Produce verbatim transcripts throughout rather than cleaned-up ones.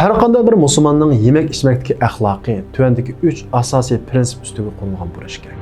ھەر قانداق بىر مۇسۇلماننىڭ يېمەك-ئىچمەكتىكى ئەخلاقى تۆۋەندىكى ئۈچ ئاساسىي پىرىنسىپ ئۈستىگە قۇرۇلغان بولۇشى كېرەك.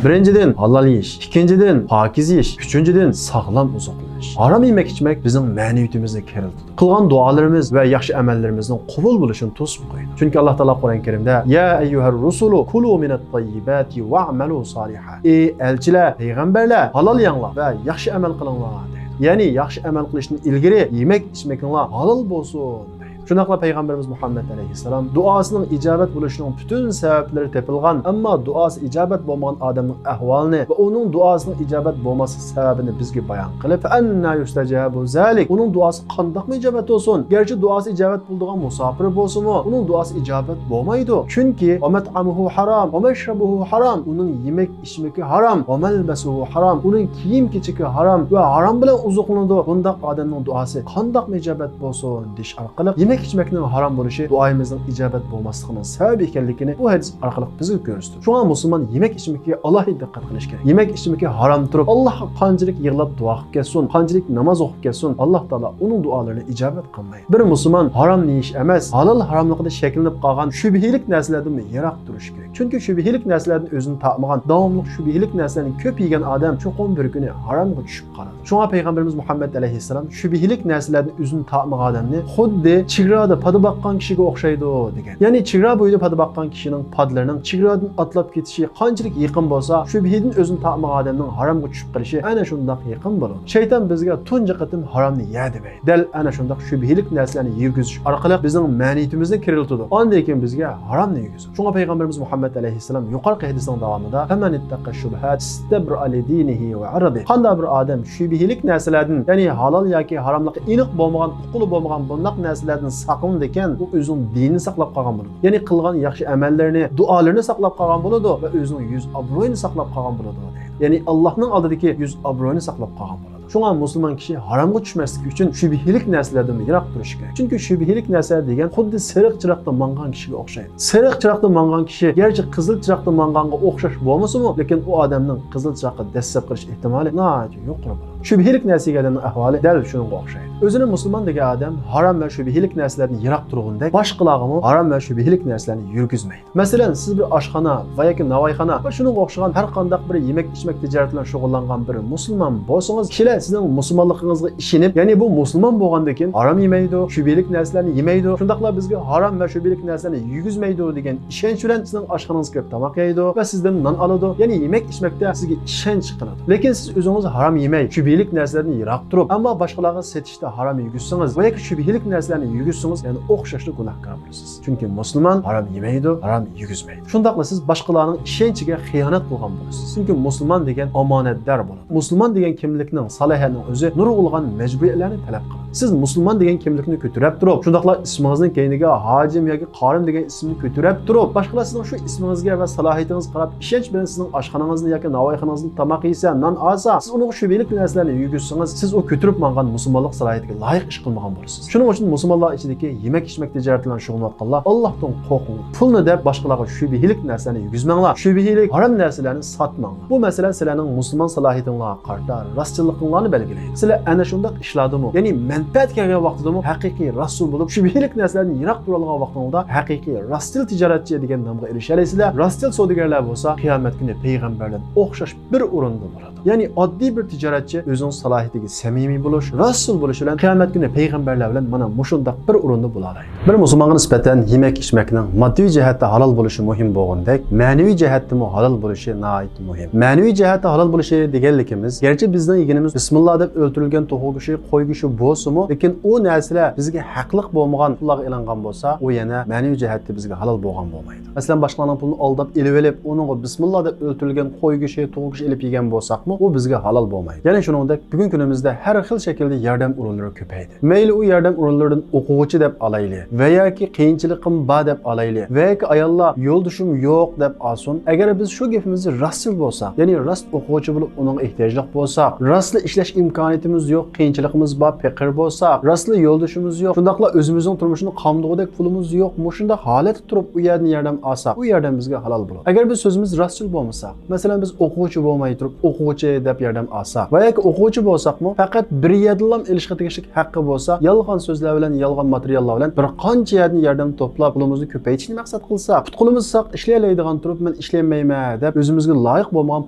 بىرىنچىدىن، ھالال يېيىش. ئىككىنچىدىن، پاكىز يېيىش. ئۈچىنچىدىن، ساغلام ئوزۇقلىنىش. ھارام يېمەك-ئىچمەك بىزنىڭ مەنىۋىيىتىمىزنى كېرىلتىدۇ. قىلغان دۇئالىرىمىز ۋە ياخشى ئەمەللىرىمىزنىڭ قوبۇل بولۇشىنى توسۇپ قويىدۇ. چۈنكى ئاللا تائالا قۇرئان كەرىمدە، يا ئەييۇھەر رۇسۇلۇ كۇلۇ مىنەت تەييىباتى ۋەئمەلۇ سالىھا. ئى ئەلچىلەر، پەيغەمبەرلەر، ھالال يەڭلار ۋە ياخشى ئەمەل قىلىڭلار دەيدۇ. يەنى ياخشى ئەمەل قىلىشتىن ئىلگىرى يېمەك-ئىچمىكىڭلار ھالال بولسۇن دەيدۇ. شۇنداقلا پەيغەمبىرىمىز مۇھەممەد ئەلەيھىسسالام دۇئاسىنىڭ ئىجابەت بولۇشىنىڭ پۈتۈن سەۋەبلىرى تېپىلغان، ئەمما دۇئاسى ئىجابەت بولمىغان ئادەمنىڭ ئەھۋالىنى ۋە ئۇنىڭ دۇئاسىنىڭ ئىجابەت بولماسلىق سەۋەبىنى بىزگە بايان قىلىپ، فەئەننا يۇستەجابۇ زالىك، ئۇنىڭ دۇئاسى قانداقمۇ ئىجابەت بولسۇن؟ گەرچە دۇئاسى ئىجابەت بولىدىغان مۇساپىر بولسىمۇ، ئۇنىڭ دۇئاسى ئىجابەت بولمايدۇ. چۈنكى، ۋە مەتئەمۇھۇ ھارام، ۋە مەشرەبۇھۇ ھارام، ئۇنىڭ يېمەك ئىچمىكى ھارام، ۋە مەلبەسۇھۇ ھارام، ئۇنىڭ كىيىم-كېچىكى ھارام ۋە ھارام بىلەن ئوزۇقلىنىدۇ. بۇنداق ئادەمنىڭ دۇئاسى قانداقمۇ ئىجابەت بولسۇن دېيىش ئارقىلىق، يېمەك-ئىچمەكنىڭ ھارام بولۇشى دۇئايىمىزنىڭ ئىجابەت بولماسلىقىنىڭ سەۋەبى ئىكەنلىكىنى بۇ ھەدىس ئارقىلىق بىزگە كۆرسىتىدۇ. شۇڭا مۇسۇلمان يېمەك-ئىچمىكىگە ئالاھىدە دىققەت قىلىش كېرەك. يېمەك-ئىچمىكى ھارام تۇرۇپ، ئاللاھقا قانچىلىك يىغلاپ دۇئا قىلىپ كەتسۇن، قانچىلىك ناماز ئوقۇپ كەتسۇن، ئاللا تائالا ئۇنىڭ دۇئالىرىنى ئىجابەت قىلمايدۇ. بىر مۇسۇلمان ھارام يېيىش ئەمەس، ھالال ھاراملىقىدا شەكىللىنىپ قالغان شۈبھىلىك نەرسىلەردىنمۇ يىراق تۇرۇشى كېرەك. چۈنكى شۈبھىلىك نەرسىلەردىن ئۆزىنى تاپمىغان، داۋاملىق شۈبھىلىك نەرسىلەرنى كۆپ يېگەن ئادەم چوقۇم بىر كۈنى ھارامغا چۈشۈپ قالىدۇ. شۇڭا پەيغەمبىرىمىز مۇھەممەد ئەلەيھىسسالام شۈبھىلىك نەرسىلەردىن ئۆزىنى تاپمىغان ئادەمنى خۇددى چېگرادا پادا باققان كىشىگە ئوخشايدۇ دېگەن. يەنى چېگرا بويىدا پادا باققان كىشىنىڭ پادىلىرىنىڭ چېگرادىن ئاتلاپ كېتىشى قانچىلىك يېقىن بولسا، شۈبھىدىن ئۆزىنى تاپمىغان ئادەمنىڭ ھارامغا چۈشۈپ قېلىشى ئەنە شۇنداق يېقىن بولىدۇ. شەيتان بىزگە تۇنجى قېتىم ھارامنى يە دېمەيدۇ. دەل ئەنە شۇنداق شۈبھىلىك نەرسىلەرنى يېگۈزۈش ئارقىلىق بىزنىڭ مەنىيىتىمىزنى كىرىلتىدۇ. ئاندىن كېيىن بىزگە ھارامنى يېگۈزىدۇ. شۇڭا پەيغەمبىرىمىز مۇھەممەد ئەلەيھىسسالام يۇقىرىقى ھەدىسنىڭ داۋامىدا، فەمەن ئىتتەقە شۇبھات ئىستەبرە لىدىنىھى ۋە ئىرضىھ. قانداق بىر ئادەم شۈبھىلىك نەرسىلەردىن، يەنى ھالال ياكى ھاراملىقى ئېنىق بولمىغان، ئۇقۇلى بولمىغان بۇنداق نەرسىلەردىن ساقلىنىدىكەن، ئۇ ئۆزىنىڭ دىنىنى ساقلاپ قالغان بولىدۇ. يەنى قىلغان ياخشى ئەمەللىرىنى، دۇئالىرىنى ساقلاپ قالغان بولىدۇ ۋە ئۆزىنىڭ يۈز ئابرۇيىنى ساقلاپ قالغان بولىدۇ دەيدۇ. يەنى ئاللاھنىڭ ئالدىدىكى يۈز ئابرۇيىنى ساقلاپ قالغان بولىدۇ. شۇڭا مۇسۇلمان كىشى ھارامغا چۈشمەسلىك ئۈچۈن شۈبھىلىك نەرسىلەردىن يىراق تۇرۇشى كېرەك. چۈنكى شۈبھىلىك نەرسىلەر دېگەن خۇددى سېرىق چىراغدا ماڭغان كىشىگە ئوخشايدۇ. سېرىق چىراغدا ماڭغان كىشى گەرچە قىزىل چىراغدا ماڭغانغا ئوخشاش بولمىسىمۇ، لېكىن ئۇ ئادەمنىڭ قىزىل چىراغقا دەسسەپ قېلىش ئېھتىمالى ناھايىتى يۇقىرى بولىدۇ. شۈبھىلىك نەرسىگە ئادەمنىڭ ئەھۋالى دەل شۇنىڭغا ئوخشايدۇ. ئۆزىنى مۇسۇلمان دېگەن ئادەم ھارام ۋە شۈبھىلىك نەرسىلەردىن يىراق تۇرغۇندەك، باشقىلارغىمۇ ھارام ۋە شۈبھىلىك نەرسىلەرنى يۈرگۈزمەيدۇ. مەسىلەن، سىز بىر ئاشخانا ۋە ياكى ناۋايخانا ۋە شۇنىڭغا ئوخشىغان ھەر قانداق بىر يېمەك-ئىچمەك تىجارىتى بىلەن شۇغۇللانغان بىر مۇسۇلمان بولسىڭىز، كىشىلەر سىزنىڭ مۇسۇلمانلىقىڭىزغا ئىشىنىپ، يەنى بۇ مۇسۇلمان بولغاندىكىن ھارام يېمەيدۇ، شۈبھىلىك نەرسىلەرنى يېمەيدۇ، شۇنداقلا بىزگە ھارام ۋە شۈبھىلىك نەرسىلەرنى يېگۈزمەيدۇ دېگەن ئىشەنچ بىلەن سىزنىڭ ئاشخانىڭىزغا كىرىپ تاماق يەيدۇ ۋە سىزدىن نان ئالىدۇ. يەنى يېمەك-ئىچمەكتە سىزگە ئىشەنچ قىلىدۇ. لېكىن سىز ئۆزىڭىز ھارام يېمەي، شۈبھىلىك نەرسىلەردىن يىراق تۇرۇپ، ئەمما باشقىلارغا سېتىشتا ھارام يېگۈزسىڭىز ۋە ياكى شۈبھىلىك نەرسىلەرنى يېگۈزسىڭىز، يەنە ئوخشاشلا گۇناھكار بولىسىز. چۈنكى مۇسۇلمان ھارام يېمەيدۇ، ھارام يېگۈزمەيدۇ. شۇنداقلا سىز باشقىلارنىڭ ئىشەنچىگە خىيانەت قىلغان بولىسىز. چۈنكى مۇسۇلمان دېگەن ئامانەتدار بولىدۇ. مۇسۇلمان دېگەن كىملىكنىڭ، سالاھىيەتنىڭ ئۆزى نۇرغۇنلىغان مەجبۇرىيەتلەرنى تەلەپ قىلىدۇ. سىز مۇسۇلمان دېگەن كىملىكنى كۆتۈرۈپ تۇرۇپ، شۇنداقلا ئىسمىڭىزنىڭ كەينىگە ھاجىم ياكى قارىم دېگەن ئىسىمنى كۆتۈرۈپ تۇرۇپ، باشقىلار سىزنىڭ شۇ ئىسمىڭىزگە ۋە سالاھىيىتىڭىزگە قاراپ ئىشەنچ بىلەن سىزنىڭ ئاشخانىڭىزنى ياكى ناۋايخانىڭىزنى تاماق يېسە، نان ئالسا، سىز ئۇنىڭغا شۈبھىلىك نەرسىلەرنى يېگۈزسىڭىز، سىز ئۇ كۆتۈرۈپ ماڭغان مۇسۇلمانلىق سالاھىيىتىگە لايىق ئىش قىلمىغان بولىسىز. شۇنىڭ ئۈچۈن مۇسۇلمانلار ئىچىدىكى يېمەك-ئىچمەك تىجارىتى بىلەن شۇغۇللىنىۋاتقانلار، ئاللاھتىن قورقۇڭ. پۇلنى دەپ باشقىلارغا شۈبھىلىك نەرسىلەرنى يېگۈزمەڭلار. شۈبھىلىك ھارام نەرسىلەرنى ساتماڭلار. بۇ مەسىلە سىلەرنىڭ مۇسۇلمان سالاھىيىتىڭلارغا قارىتا راستچىللىقىڭلارنى بەلگىلەيدۇ. سىلەر ئەنە شۇنداق ئىشلاردىمۇ، يەنى مەنپەئەت كەلگەن ۋاقتىدىمۇ ھەقىقىي راستچىل بولۇپ، شۈبھىلىك نەرسىلەردىن يىراق تۇرالىغان ۋاقتىڭلاردا ھەقىقىي راستچىل تىجارەتچى دېگەن نامغا ئېرىشەلەيسىلەر. راستچىل سودىگەرلەر بولسا قىيامەت كۈنى پەيغەمبەر بىلەن ئوخشاش بىر ئورۇندا بولىدۇ. يەنى ئاددىي بىر تىجارەتچى ئۆزىنىڭ سالاھىيىتىگە سەمىمىي بولۇش، راستچىل بولۇش بىلەن قىيامەت كۈنى پەيغەمبەرلەر بىلەن مانا مۇشۇنداق بىر ئورۇندا بولالايدۇ. بىر مۇسۇلمانغا نىسبەتەن يېمەك-ئىچمەكنىڭ ماددىي جەھەتتە ھالال بولۇشى مۇھىم بولغىنىدەك، مەنىۋى جەھەتتىمۇ ھالال بولۇشى ناھايىتى مۇھىم. مەنىۋى جەھەتتە ھالال بولۇشى دېگەنلىكىمىز، گەرچە بىزنىڭ يېگىنىمىز بىسمىللا دەپ ئۆلتۈرۈلگەن توخۇ گۆشى، قوي گۆشى بولسىمۇ، لېكىن ئۇ نەرسىلەر بىزگە ھەقلىق بولمىغان پۇللارغا ئېلىنغان بولسا، ئۇ يەنە مەنىۋى جەھەتتە بىزگە ھالال بولغان بولمايدۇ. مەسىلەن، باشقىلارنىڭ پۇلىنى ئالداپ ئېلىۋېلىپ، ئۇنىڭغا بىسمىللا دەپ ئۆلتۈرۈلگەن قوي گۆشى، توخۇ گۆشى ئېلىپ يېگەن بولساقمۇ، ئۇ بىزگە ھالال بولمايدۇ. يەنە شۇنىڭدەك، بۈگۈنكى كۈنىمىزدە ھەر خىل شەكىلدە ياردەم ئورۇنلىرى كۆپەيدى. مەيلى ئۇ ياردەم ئورۇنلىرىدىن ئوقۇغۇچى دەپ ئالايلى ۋە ياكى قىيىنچىلىقىم بار دەپ ئالايلى ۋە ياكى ئاياللار يولدىشىم يوق دەپ ئالسۇن. ئەگەر بىز شۇ گېپىمىزدە راستچىل بولساق، يەنى راست ئوقۇغۇچى بولۇپ ئۇنىڭغا ئېھتىياجلىق بولساق، راستلا ئىشلەش ئىمكانىيىتىمىز يوق، قىيىنچىلىقىمىز بار، پېقىر بولساق، راستلا يولدىشىمىز يوق، شۇنداقلا ئۆزىمىزنىڭ تۇرمۇشىنى قامدىغۇدەك پۇلىمىز يوق، مۇشۇنداق ھالەتتە تۇرۇپ ئۇ يەردىن ياردەم ئالساق، ئۇ ياردەم بىزگە ھالال بولىدۇ. ئەگەر بىز سۆزىمىز راستچىل بولمىساق، مەسىلەن، بىز ئوقۇغۇچى بولماي تۇرۇپ ئوقۇغۇچى دەپ ياردەم ئالساق ۋە ياكى ئوقۇغۇچى بولساقمۇ، پەقەت بىر يەردىنلا ئېلىشقا تېگىشلىك ھەققى بولسا، يالغان سۆزلەر بىلەن، يالغان ماتېرىياللار بىلەن بىر قانچە يەردىن ياردەم توپلاپ، پۇلىمىزنى كۆپەيتىشنى مەقسەت قىلساق، پۇت-قولىمىز ساق، ئىشلىيەلەيدىغان تۇرۇپ، مەن ئىشلىيەلمەيمەن دەپ، ئۆزىمىزگە لايىق بولمىغان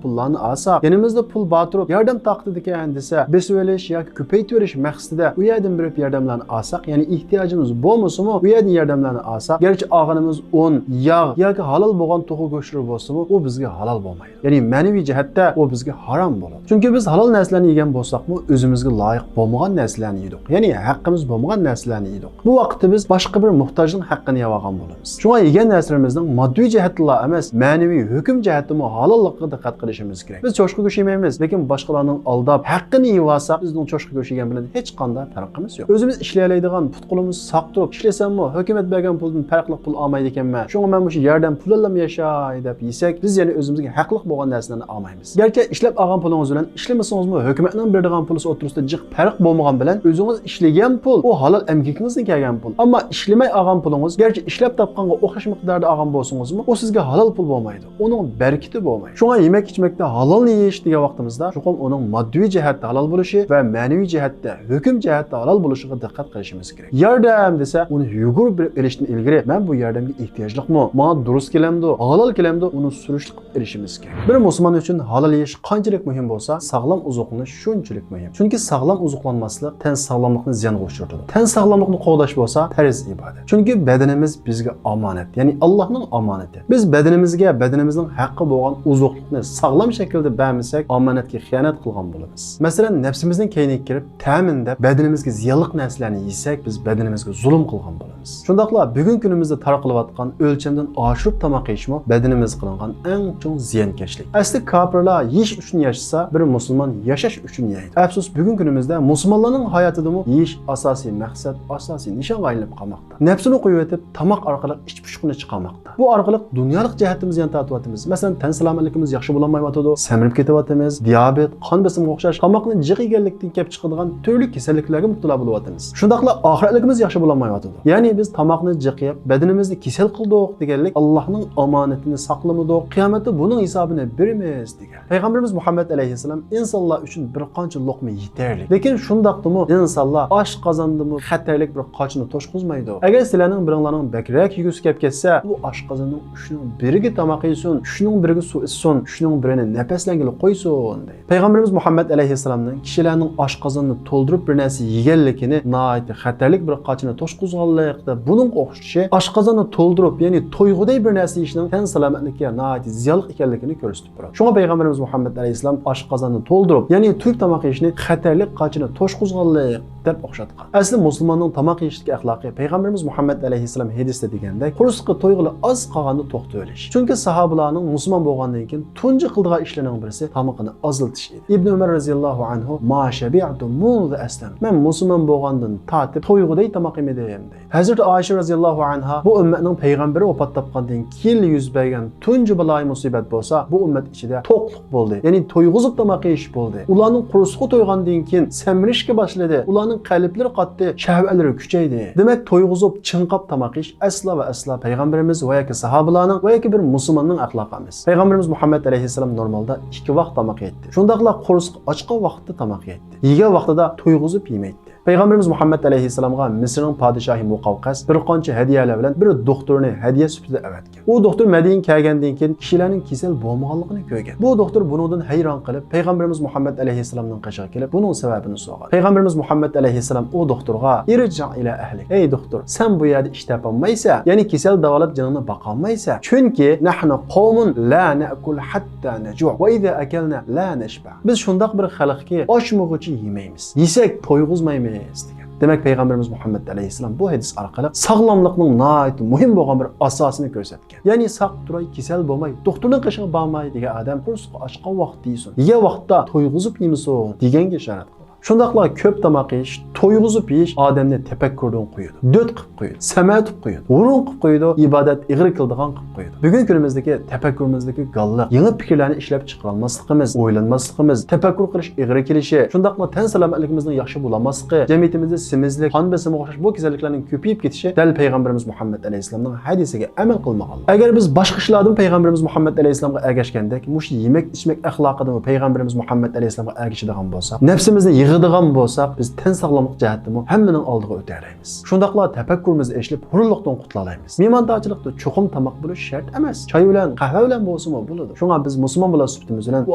پۇللارنى ئالساق، يېنىمىزدا پۇل بار تۇرۇپ، ياردەم تارقىتىدىكەن دېسە، بېسىۋېلىش ياكى كۆپەيتىۋېرىش مەقسىتىدە ئۇ يەردىن بېرىپ ياردەملەرنى ئالساق، يەنى ئېھتىياجىمىز بولمىسىمۇ، ئۇ يەردىن ياردەملەرنى ئالساق، گەرچە ئالغىنىمىز ئۇن، ياغ ياكى ھالال بولغان توخۇ گۆشلىرى بولسىمۇ، ئۇ بىزگە ھالال بولمايدۇ. يەنى مەنىۋى جەھەتتە ئۇ بىزگە ھارام بولىدۇ. چۈنكى بىز ھالال نەرسىلەرنى يېگەن بولساقمۇ، ئۆزىمىزگە لايىق بولمىغان نەرسىلەرنى يېدۇق. يەنى ھەققىمىز بولمىغان نەرسىلەرنى يېدۇق. بۇ ۋاقىتتا بىز باشقا بىر موھتاجنىڭ ھەققىنى يەۋالغان بولىمىز. شۇڭا يېگەن نەرسىلىرىمىزنىڭ ماددىي جەھەتتىلا ئەمەس، مەنىۋى ھۆكۈم جەھەتتىمۇ ھالاللىقىغا دىققەت قىلىشىمىز كېرەك. بىز چوشقا گۆشى يېمەيمىز، لېكىن باشقىلارنىڭ ئالداپ ھەققىنى يېۋالساق، بىزنىڭ چوشقا گۆشى يېگەن بىلەن ھېچقانداق پەرقىمىز يوق. ئۆزىمىز ئىشلىيەلەيدىغان، پۇت-قولىمىز ساق تۇرۇپ ئىشلىسەممۇ، ھۆكۈمەت بەرگەن پۇلدىن پەرقلىق پۇل ئالمايدىكەنمەن، شۇڭا مەن مۇشۇ ياردەم پۇلىنىلا ياشاي دەپ يېسەك، بىز يەنە ئۆزىمىزگە ھەقلىق بولغان نەرسىلەرنى ئالمايمىز. گەرچە ئىشلەپ ئالغان پۇلىڭىز بىلەن ئىشلىمىسىڭىزمۇ، ھۆكۈمەتنىڭ بېرىدىغان پۇلى ئوتتۇرىسىدا جىق پەرق بولمىغان بىلەن، ئۆزىڭىز ئىشلىگەن پۇل، ئۇ ھالال ئەمگىكىڭىزدىن كەلگەن پۇل. ئەمما ئىشلىمەي ئالغان پۇلىڭىز، گەرچە ئىشلەپ تاپقانغا ئوخشاش مىقداردا ئالغان بولسىڭىزمۇ، ئۇ سىزگە ھالال پۇل بولمايدۇ. ئۇنىڭ بەرىكىتى بولمايدۇ. شۇڭا يېمەك-ئىچمەكتە ھالالنى يېيىش دېگەن ۋاقتىمىزدا، چوقۇم ئۇنىڭ ماددىي جەھەتتە ھالال بولۇشى ۋە مەنىۋى جەھەتتە، ھۆكۈم جەھەتتە ھالال بولۇشىغا دىققەت قىلىشىمىز كېرەك. ياردەم دېسە، ئۇنى يۈگۈرۈپ بېرىپ ئېلىشتىن ئىلگىرى، مەن بۇ ياردەمگە ئېھتىياجلىقمۇ؟ ماڭا دۇرۇس كېلەمدۇ؟ ھالال كېلەمدۇ؟ ئۇنى سۈرۈشتە قىلىپ ئېلىشىمىز كېرەك. بىر مۇسۇلمان ئۈچۈن ھالال يېيىش قانچىلىك مۇھىم بولسا، ساغلام ئوزۇقلىنىش شۇنچىلىك مۇھىم. چۈنكى ساغلام ئوزۇقلانماسلىق تەن ساغلاملىقنى زىيانغا ئۇچرىتىدۇ. تەن ساغلاملىقنى قوغداش بولسا پەرز ئىبادەت. چۈنكى بەدىنىمىز بىزگە ئامانەت، يەنى ئاللاھنىڭ ئامانىتى. بىز بەدىنىمىزگە بەدىنىمىزنىڭ ھەققى بولغان ئوزۇقلۇقنى ساغلام شەكىلدە بەرمىسەك، ئامانەتكە خىيانەت قىلغان بولىمىز. مەسىلەن، نەپسىمىزنىڭ كەينىگە كىرىپ، تەمىن دەپ، بەدىنىمىزگە زىيانلىق نەرسىلەرنى يېسەك، بىز بەدىنىمىزگە زۇلۇم قىلغان بولىمىز. شۇنداقلا بۈگۈنكى كۈنىمىزدە تارقىلىۋاتقان ئۆلچەمدىن ئاشۇرۇپ تاماق يېيىشمۇ بەدىنىمىزگە قىلىنغان ئەڭ چوڭ زىيانكەشلىك. ئەسلى كاپىرلار يېيىش ئۈچۈن ياشىسا، بىر مۇسۇلمان ياشاش ئۈچۈن يەيدۇ. ئەپسۇس، بۈگۈنكى كۈنىمىزدە مۇسۇلمانلارنىڭ ھاياتىدىمۇ يېيىش ئاساسىي مەقسەت، ئاساسىي نىشانغا ئايلىنىپ قالماقتا. نەپسىنى قويۇۋېتىپ، تاماق ئارقىلىق ئىچ پۇشۇقىنى چىقارماقتا. بۇ ئارقىلىق دۇنيالىق جەھەتتىمىز زىيان تارتىۋاتىمىز. مەسىلەن، تەن سالامەتلىكىمىز ياخشى بولالمايۋاتىدۇ، سەمرىپ كېتىۋاتىمىز، دىيابېت، قان بېسىمىغا ئوخشاش تاماقنى جىق يېگەنلىكتىن كېلىپ چىقىدىغان تۈرلۈك كېسەللىكلەرگە مۇپتىلا بولۇۋاتىمىز. شۇنداقلا ئاخىرەتلىكىمىز ياخشى بولالمايۋاتىدۇ. يەنى بىز تاماقنى جىق يەپ، بەدىنىمىزنى كېسەل قىلدۇق دېگەنلىك، ئاللاھنىڭ ئامانىتىنى ساقلىمىدۇق، قىيامەتتە بۇنىڭ ھېسابىنى بېرىمىز دېگەن. پەيغەمبىرىمىز مۇھەممەد ئەلەيھىسسالام ئىنسانلار ئۈچۈن بىر قانچە لوقما يېتەرلىك. لېكىن شۇنداقتىمۇ ئىنسانلار ئاش قازاندىمۇ خەتەرلىك بىر قاچىنى توشقۇزمايدۇ. ئەگەر سىلەرنىڭ بىرىڭلارنىڭ بەكرەك يېگۈسى كەپ كەتسە، ئۇ ئاش قازاننىڭ ئۈچنىڭ بىرىگە تاماق يېسۇن، ئۈچنىڭ بىرىگە سۇ ئىچسۇن، ئۈچنىڭ بىرىنى نەپەسلەنگىلى قويسۇن، دەيدۇ. پەيغەمبىرىمىز مۇھەممەد ئەلەيھىسسالامنىڭ كىشىلەرنىڭ ئاش قازىنىنى تولدۇرۇپ بىر نەرسە يېگەنلىكىنى ناھايىتى خەتەرلىك بىر قاچىنى توشقۇزغانلىق دەپ بۇنىڭغا ئوخشىشى ئاش قازاننى تولدۇرۇپ، يەنى تويغۇدەك بىر نەرسە يېيىشنىڭ تەن سالامەتلىكىگە ناھايىتى زىيانلىق ئىكەنلىكىنى كۆرسىتىپ تۇرىدۇ. شۇڭا پەيغەمبىرىمىز مۇھەممەد ئەلەيھىسسالام ئاش قازاننى تولدۇرۇپ، يەنى تويۇپ تاماق يېيىشنى خەتەرلىك قاچىنى توشقۇزغانلىق دەپ ئوخشاتقان. ئەسلى مۇسۇلماننىڭ تاماق يېيىشتىكى ئەخلاقى پەيغەمبىرىمىز مۇھەممەد ئەلەيھىسسالام ھەدىستە دېگەندەك، قورسىقى تويغىلى ئاز قالغاندا توختىۋېلىش. چۈنكى ساھابىلارنىڭ مۇسۇلمان بولغاندىن كېيىن تۇنجى قىلىدىغان ئىشلىرىنىڭ بىرسى تامىقىنى ئازلىتىش ئىدى. ئىبن ئۆمەر رەزىياللاھۇ ئەنھۇ، ما شەبىئتۇ مۇنزۇ ئەسلەم. مەن مۇسۇلمان بولغاندىن تارتىپ تويغۇدەك تاماق يېمىدىم، دەيدۇ. ھەزرىتى ئائىشە رەزىياللاھۇ ئەنھا، بۇ ئۈممەتنىڭ پەيغەمبىرى ۋاپات تاپقاندىن كېيىنلا يۈز بەرگەن تۇنجى بالايىمۇسىبەت بولسا، بۇ ئۈممەت ئىچىدە توقلۇق بولدى. يەنى تويغۇزۇپ تاماق يېيىش بولدى. ئۇلارنىڭ قورسىقى تويغاندىن كېيىن سەمرىشكە باشلىدى. ئۇلارنىڭ قەلبلىرى قاتتى، شەھۋەتلىرى كۈچەيدى. دېمەك، تويغۇزۇپ، چىڭقاپ تاماق يېيىش ئەسلا ۋە ئەسلا پەيغەمبىرىمىز ۋە ياكى ساھابىلارنىڭ ۋە ياكى بىر مۇسۇلماننىڭ ئەخلاقى ئەمەس. پەيغەمبىرىمىز مۇھەممەد ئەلەيھىسسالام نورمالدا ئىككى ۋاق تاماق يەيتتى. شۇنداقلا قورسىقى ئاچقان ۋاقىتتا تاماق يەيتتى. يېگەن ۋاقتىدا تويغۇزۇپ يېمەيتتى. پەيغەمبىرىمىز مۇھەممەد ئەلەيھىسسالامغا مىسىرنىڭ پادىشاھى مۇقەۋقەس بىر قانچە ھەدىيەلەر بىلەن بىر دوختۇرنى ھەدىيە سۈپىتىدە ئەۋەتكەن. ئۇ دوختۇر مەدىنىگە كەلگەندىن كېيىن كىشىلەرنىڭ كېسەل بولمىغانلىقىنى كۆرگەن. بۇ دوختۇر بۇنىڭدىن ھەيران قېلىپ، پەيغەمبىرىمىز مۇھەممەد ئەلەيھىسسالامنىڭ قېشىغا كېلىپ، بۇنىڭ سەۋەبىنى سورىغان. پەيغەمبىرىمىز مۇھەممەد ئەلەيھىسسالام ئۇ دوختۇرغا، ئىرجىئ ئىلا ئەھلىك، ئەي دوختۇر، سەن بۇ يەردە ئىش تاپالمايسەن، يەنى كېسەل داۋالاپ جېنىڭنى باقالمايسەن. چۈنكى نەھنۇ قەۋمۇن لا نەئكۇل ھەتتا نەجۇئ ۋە ئىزا ئەكەلنا لا نەشبەئ. بىز شۇنداق بىر خەلقكى، ئاچمىغۇچە يېمەيمىز، يېسەك تويغۇزمايمىز دېگەن. دېمەك، پەيغەمبىرىمىز مۇھەممەد ئەلەيھىسسالام بۇ ھەدىس ئارقىلىق ساغلاملىقنىڭ ناھايىتى مۇھىم بولغان بىر ئاساسىنى كۆرسەتكەن. يەنى ساق تۇراي، كېسەل بولماي، دوختۇرنىڭ قېشىغا بارماي دېگەن ئادەم قورسىقى ئاچقان ۋاقىتتا يېسۇن، يېگەن ۋاقىتتا تويغۇزۇپ يېمىسۇن دېگەنگە ئىشارەت قىلغان. شۇنداقلا كۆپ تاماق يېيىش، تويغۇزۇپ يېيىش ئادەمنى تەپەككۇردىن قويىدۇ، دۆت قىلىپ قويىدۇ، سەمەتىپ قويىدۇ، ھۇرۇن قىلىپ قويىدۇ، ئىبادەت ئېغىر كېلىدىغان قىلىپ قويىدۇ. بۈگۈنكى كۈنىمىزدىكى تەپەككۇرىمىزدىكى گاللىق، يېڭى پىكىرلەرنى ئىشلەپ چىقىرالماسلىقىمىز، ئويلانماسلىقىمىز، تەپەككۇر قىلىش ئېغىر كېلىشى، شۇنداقلا تەن سالامەتلىكىمىزنىڭ ياخشى بولالماسلىقى، جەمئىيىتىمىزدە سېمىزلىك، قان بېسىمىغا ئوخشاش بۇ كېسەللىكلەرنىڭ كۆپىيىپ كېتىشى دەل پەيغەمبىرىمىز مۇھەممەد ئەلەيھىسسالامنىڭ ھەدىسىگە ئەمەل قىلمىغانلىق. ئەگەر بىز باشقا ئىشلاردىمۇ پەيغەمبىرىمىز مۇھەممەد ئەلەيھىسسالامغا ئەگەشكەندەك، مۇشۇ يېمەك ئىچمەك ئەخلاقىدىمۇ پەيغەمبىرىمىز مۇھەممەد ئەلەيھىسسالامغا ئەگىشىدىغان بولساق، نەپسىمىزنى يىغىدىغان بولساق، بىز تەن ساغلاملىق جەھەتتىمۇ ھەممىنىڭ ئالدىغا ئۆتەلەيمىز. شۇنداقلا تەپەككۇرىمىز ئېچىلىپ، ھۇرۇنلۇقتىن قۇتۇلالايمىز. مېھماندارچىلىقتا چوقۇم تاماق بولۇش شەرت ئەمەس. چاي بىلەن، قەھۋە بىلەن بولسىمۇ بولىدۇ. شۇڭا بىز مۇسۇلمان بولاش سۈپىتىمىز بىلەن بۇ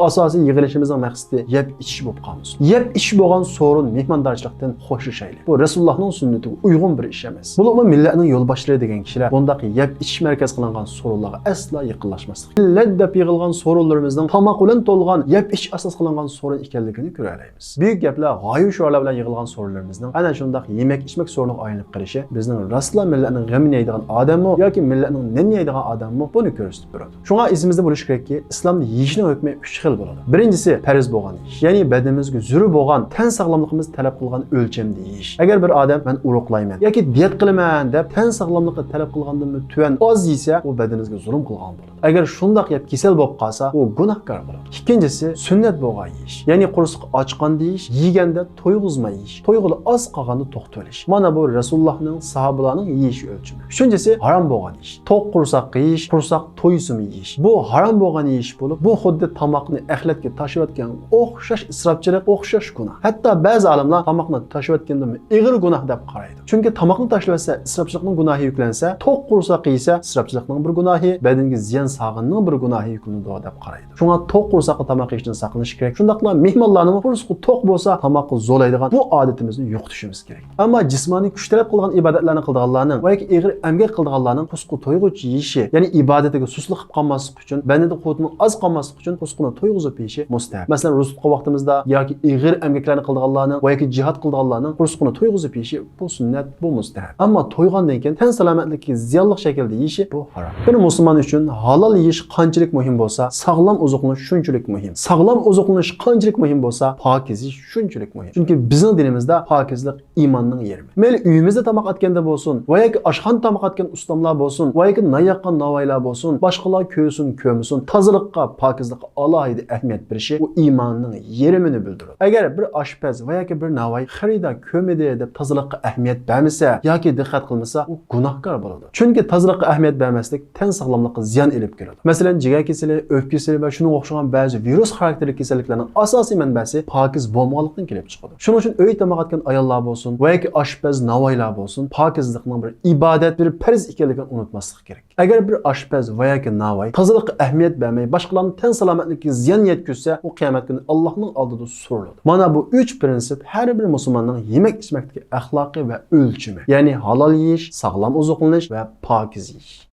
ئاساسىي يىغىلىشىمىزنىڭ مەقسىتى يەپ ئىچىش بولۇپ قالمىسۇن. يەپ ئىچىش بولغان سورۇن مېھماندارچىلىقتىن خوشلىشايلى. بۇ رەسۇلۇللاھنىڭ سۈننىتىگە ئۇيغۇن بىر ئىش ئەمەس. بولۇپمۇ مىللەتنىڭ يولباشچىلىرى دېگەن كىشىلەر بۇنداق يەپ ئىچىش مەركەز قىلىنغان سورۇنلارغا ئەسلا يېقىنلاشماسلىق. مىللەت دەپ يىغىلغان سورۇنلىرىمىزنىڭ تاماق بىلەن تولغان يەپ ئىچىش ئاساس قىلىنغان سورۇن ئىكەنلىكىنى كۆرەلەيمىز. بۈيۈك گەپلەر، غايە شوئارلار بىلەن يىغىلغان سورۇنلىرىمىزنىڭ ئەنە شۇنداق يېمەك ئىچمەك سورۇنىغا ئايلىنىپ قېلىشى بىزنىڭ راستلا مىللەتنىڭ غېمىنى يەيدىغان ئادەممۇ ياكى مىللەتنىڭ نېنىنى يەيدىغان ئادەممۇ بۇنى كۆرسىتىپ بېرىدۇ. شۇڭا ئېسىمىزدە بولۇشى كېرەككى، ئىسلامدا يېيىشنىڭ ھۆكمى ئۈچ خىل بولىدۇ. بىرىنچىسى، پەرز بولغان يېيىش، يەنى بەدىنىمىزگە زۆرۈر بولغان، تەن ساغلاملىقىمىز تەلەپ قىلغان ئۆلچەمدە يېيىش. ئەگەر بىر ئادەم مەن ئورۇقلايمەن ياكى دىيەت قىلىمەن دەپ تەن ساغلاملىقى تەلەپ قىلغاندىنمۇ تۆۋەن ئاز يېسە، ئۇ بەدىنىمىزگە زۇلۇم قىلغان بولىدۇ. ئەگەر شۇنداق يەپ كېسەل بولۇپ قالسا، ئۇ گۇناھكار بولىدۇ. ئىككىنچىسى، سۈننەت بولغان يېيىش، يەنى قورسىقى ئاچقاندا يېيىش، يېگەندە تويغۇزماي يېيىش، تويغىلى ئاز قالغاندا توختىۋېلىش. مانا بۇ رەسۇلۇللاھنىڭ، ساھابىلارنىڭ يېيىش ئۆلچىمى. ئۈچىنچىسى، ھارام بولغان يېيىش، توق قورساققا يېيىش، قورساق تويسىمۇ يېيىش. بۇ ھارام بولغان يېيىش بولۇپ، بۇ خۇددى تاماقنى ئەخلەتكە تاشلىۋەتكەنگە ئوخشاش ئىسراپچىلىق، ئوخشاش گۇناھ. ھەتتا بەزى ئالىملار تاماقنى تاشلىۋەتكەندىنمۇ ئېغىر گۇناھ دەپ قارايدۇ. چۈنكى تاماقنى تاشلىۋەتسە، ئىسراپچىلىقنىڭ گۇناھى يۈكلەنسە، توق قورساققا يېسە، ئىسراپچىلىقنىڭ بىر گۇناھى، بەدەنگە زىيان سالغىنىنىڭ بىر گۇناھى يۈكلىنىدۇ دەپ قارايدۇ. شۇڭا توق قورساققا تاماق يېيىشتىن ساقلىنىش كېرەك. شۇنداقلا مېھمانلارنىمۇ قورسىقى توق بولسا، تاماققا زورلايدىغان بۇ ئادىتىمىزنى يوقىتىشىمىز كېرەك. ئەمما جىسمانىي كۈچ تەلەپ قىلغان ئىبادەتلەرنى قىلىدىغانلارنىڭ ۋە ياكى ئېغىر ئەمگەك قىلىدىغانلارنىڭ قورسىقى تويغۇچە يېيىشى، يەنى ئىبادىتىگە سۇسلۇق قىلىپ قالماسلىق ئۈچۈن، بەدىنىدە قۇۋۋىتىنىڭ ئاز قالماسلىقى ئۈچۈن قورسىقىنى تويغۇزۇپ يېيىشى مۇستەھەپ. مەسىلەن، روزا تۇتقان ۋاقتىمىزدا ياكى ئېغىر ئەمگەكلەرنى قىلىدىغانلارنىڭ ۋە ياكى جىھاد قىلىدىغانلارنىڭ قورسىقىنى تويغۇزۇپ يېيىشى بۇ سۈننەت، بۇ مۇستەھەب. ئەمما تويغاندىن كېيىن تەن سالامەتلىكىگە زىيانلىق شەكىلدە يېيىشى بۇ ھارام. بىر مۇسۇلمان ئۈچۈن ھالال يېيىش قانچىلىك مۇھىم بولسا، ساغلام ئوزۇقلىنىش شۇنچىلىك مۇھىم. ساغلام ئوزۇقلىنىش قانچىلىك مۇھىم بولسا، پاكىز يېيىش شۇنچىلىك مۇھىم. چۈنكى بىزنىڭ دىنىمىزدا پاكىزلىق ئىماننىڭ يېرىمى. مەيلى ئۆيىمىزدە تاماق ئەتكەندە بولسۇن، ۋە ياكى ئاشخانىدا تاماق ئەتكەن ئۇستاملار بولسۇن، ۋە ياكى نان ياققان ناۋايلار بولسۇن، باشقىلار كۆرسۇن كۆرمىسۇن، تازىلىققا، پاكىزلىققا ئالاھىدە ئەھمىيەت بېرىشى ئۇ ئىماننىڭ يېرىمىنى بىلدۈرىدۇ. ئەگەر بىر ئاشپەز ۋە ياكى بىر ناۋاي خېرىدار كۆرمىدى دەپ تازىلىققا ئەھمىيەت بەرمىسە ياكى دىققەت قىلمىسا، ئۇ گۇناھكار بولىدۇ. چۈنكى تازىلىققا ئەھمىيەت بەرمەسلىك تەن ساغلاملىققا زىيان ئېلىپ كېلىدۇ. مەسىلەن، جىگەر كېسىلى، ئۆپكە كېسىلى ۋە شۇنىڭغا ئوخشىغان بەزى ۋىرۇس خاراكتېرلىك كېسەللىكلەرنىڭ ئاساسىي مەنبەسى پاكىز بولمىغانلىقتىن كېلىپ چىقىدۇ. شۇنىڭ ئۈچۈن ئۆيدە تاماق ئەتكەن ئاياللار بولسۇن ۋە ياكى ئاشپەز ناۋايلار بولسۇن، پاكىزلىقنىڭ بىر ئىبادەت، بىر پەرز ئىكەنلىكىنى ئۇنتۇماسلىق كېرەك. ئەگەر بىر ئاشپەز ۋە ياكى ناۋاي تازىلىققا ئەھمىيەت بەرمەي، باشقىلارنىڭ تەن سالامەتلىكىگە زىيان يەتكۈزسە، ئۇ قىيامەت كۈنى ئاللاھنىڭ ئالدىدا سورىلىدۇ. مانا بۇ ئۈچ پىرىنسىپ ھەر بىر مۇسۇلماننىڭ يېمەك ئىچمەكتىكى ئەخلاقى ۋە ئۆلچىمى. يەنى ھالال يېيىش، ساغلام ئوزۇقلىنىش ۋە پاكىز يېيىش.